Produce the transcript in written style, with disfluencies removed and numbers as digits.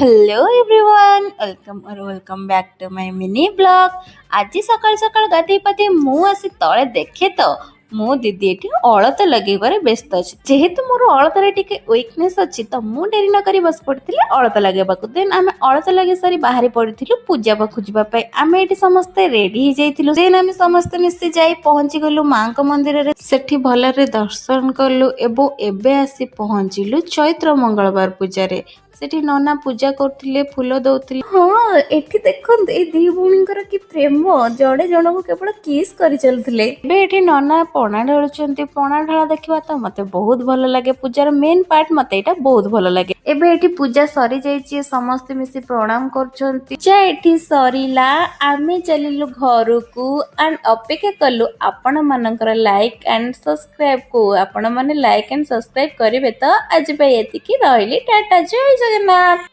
Hello everyone, welcome or welcome back to my mini vlog. ଆଜି ସକାଳୁ ସକାଳୁ ଗାଧେଇ ପାଧେଇ ମୁଁ ଆସି ତଳେ ଦେଖେ ତ ମୋ ଦିଦି ଏଠି ଅଳତା ଲଗେଇବାରେ ବ୍ୟସ୍ତ ଅଛି। ଯେହେତୁ ମୋର ଅଳତାରେ ଟିକେ ୱିକନେସ୍ ଅଛି, ତ ମୁଁ ଡେରି ନ କରି ବସି ପଡ଼ିଥିଲି ଅଳତା ଲଗେଇବାକୁ। ଦେନ୍ ଆମେ ଅଳତା ଲଗେଇ ସାରି ବାହାରି ପଡ଼ିଥିଲୁ ପୂଜା ପାଖକୁ ଯିବା ପାଇଁ। ଆମେ ଏଠି ସମସ୍ତେ ରେଡି ହେଇଯାଇଥିଲୁ। ଦେନ୍ ଆମେ ସମସ୍ତେ ମିଶି ଯାଇ ପହଞ୍ଚି ଗଲୁ ମାଙ୍କ ମନ୍ଦିରରେ। ସେଠି ଭଲରେ ଦର୍ଶନ କଲୁ ଏବଂ ଏବେ ଆସି ପହଞ୍ଚିଲୁ ଚୈତ୍ର ମଙ୍ଗଳବାର ପୂଜାରେ। ସେଠି ନନା ପୂଜା କରୁଥିଲେ, ଫୁଲ ଦଉଥିଲେ। ହଁ, ଏଠି ଦେଖନ୍ତୁ, ଏଇ ଦି ଭଉଣୀଙ୍କର କି ପ୍ରେମ! ଜଣେ ଜଣକୁ କେବଳ କିସ୍ କରି ଚାଲୁଥିଲେ। ଏବେ ଏଠି ନନା ପଣା ଢାଳୁଛନ୍ତି। ପଣା ଢାଳା ଦେଖିବା ତ ମତେ ବହୁତ ଭଲ ଲାଗେ। ପୂଜାର ମେନ୍ ପାର୍ଟ ମତେ ଏଇଟା ବହୁତ ଭଲ ଲାଗେ। ଏବେ ଏଠି ପୂଜା ସରିଯାଇଛି, ସମସ୍ତେ ମିଶି ପ୍ରଣାମ କରୁଛନ୍ତି। ପୂଜା ଏଠି ସରିଲା, ଆମେ ଚାଲିଲୁ ଘରକୁ ଆଣ୍ଡ ଅପେକ୍ଷା କଲୁ ଆପଣ ମାନଙ୍କର ଲାଇକ୍ ଆଣ୍ଡ ସବସ୍କ୍ରାଇବ କୁ। ଆପଣ ମାନେ ଲାଇକ୍ ଆଣ୍ଡ ସବସ୍କ୍ରାଇବ କରିବେ ତ? ଆଜି ପାଇଁ ଏତିକି ରହିଲି। ଟାଟା, ଜୟ ଜଗନ୍ନାଥ।